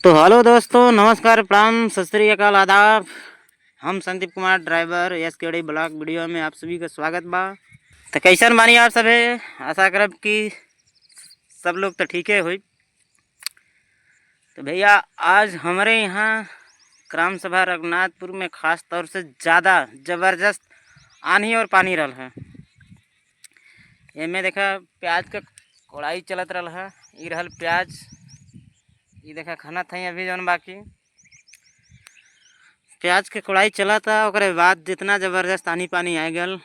तो हेलो दोस्तों, नमस्कार, प्रणाम, सत श्री अकाल, आदाब। हम Sandeep Kumar driver S K D blog video में आप सभी का स्वागत बा। तो कैसन बानी आप सभे? आशा करब कि सब लोग तो ठीक है हुई। तो भैया आज हमारे यहाँ ग्राम सभा रघुनाथपुर में ख़ास तौर से ज़्यादा ज़बरदस्त आंधी और पानी रहल है। एमे देखा प्याज के कोड़ाई चलत रहल है। ई रहल प्याज, ई देखा खाना थी अभी जौन बाकी प्याज के कोड़ाई चला था। ओकरे बाद जितना ज़बरदस्त आनी पानी आ गल,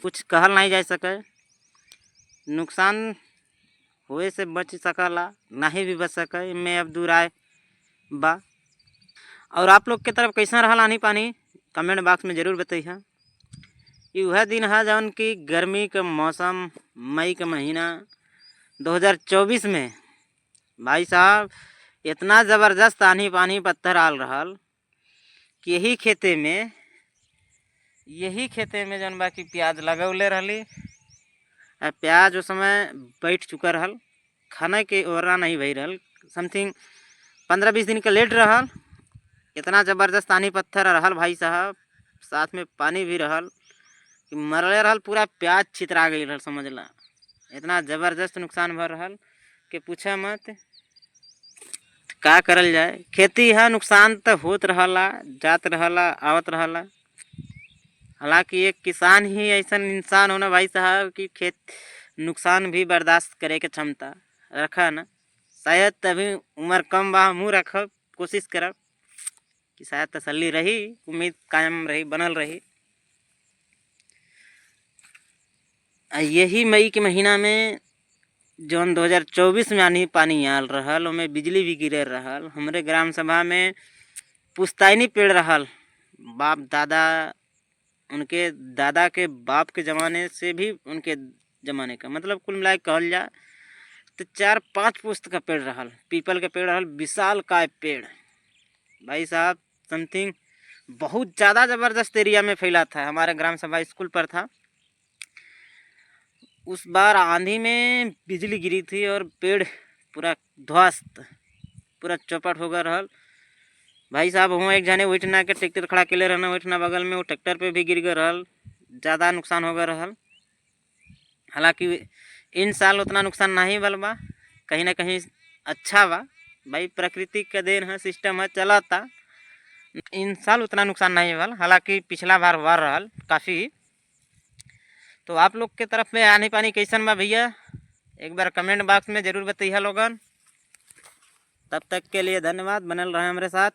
कुछ कहल नहीं जा सके। नुकसान होए से बच सकला, नहीं भी बच सके, इनमें अब दूर आए बा। और आप लोग के तरफ कैसा रहल आनी पानी, कमेंट बॉक्स में ज़रूर बताइए। ई वह दिन है जौन कि गर्मी के मौसम, मई के महीना 2024 में भाई साहब इतना ज़बरदस्त आनी पानी पत्थर आल रहल कि यही खेते में जौन बाकी प्याज लगौले रहली। आ प्याज उस समय बैठ चुका रहल, खाने के ओरा नहीं भई रहल, समथिंग 15-20 दिन के लेट रहल। इतना ज़बरदस्त आनी पत्थर रहल भाई साहब, साथ में पानी भी रहल कि मरले रहल, पूरा प्याज छितरा गई रहल समझला। इतना ज़बरदस्त नुकसान भर रहल कि पूछा मत। का करल जाए, खेती है, नुकसान तो होत रहला, जात रहला, आवत रहला। हालांकि एक किसान ही ऐसा इंसान होना भाई साहब कि खेत नुकसान भी बर्दाश्त करे के क्षमता रखा ना। शायद तभी उम्र कम बा, हमहूँ रखब, कोशिश करब कि शायद तसल्ली रही, उम्मीद कायम रही, बनल रही। आ यही मई के महीना में जौन 2024 में आनी पानी आल रहल, ओमे बिजली भी गिरे रहल। हमरे ग्राम सभा में पुश्तैनी पेड़ रहल, बाप दादा, उनके दादा के बाप के ज़माने से भी उनके ज़माने का, मतलब कुल मिला के कहल जाए तो 4-5 पुश्त का पेड़ रहल, पीपल के पेड़ रहल, विशाल काय पेड़ भाई साहब, समथिंग बहुत ज़्यादा ज़बरदस्त एरिया में फैला था। हमारे ग्राम सभा स्कूल पर था। उस बार आंधी में बिजली गिरी थी और पेड़ पूरा ध्वस्त, पूरा चौपट हो गया रहल भाई साहब। हुआ एक जाने वहीठना के ट्रैक्टर खड़ा केले रहना वहीठना बगल में, वो ट्रैक्टर पे भी गिर गए रहल, ज़्यादा नुकसान हो गया रहल। हालांकि इन साल उतना नुकसान नहीं भल बा, कहीं ना कहीं अच्छा बा भाई, प्रकृति के then है, सिस्टम है, चलता। इन साल उतना नुकसान नहीं भल, हालांकि पिछला बार हुआ रहल काफ़ी। तो आप लोग के तरफ में आनी पानी कैसन बा भैया, एक बार कमेंट बॉक्स में ज़रूर बताइए लोगन। तब तक के लिए धन्यवाद, बनल रहे हमारे साथ।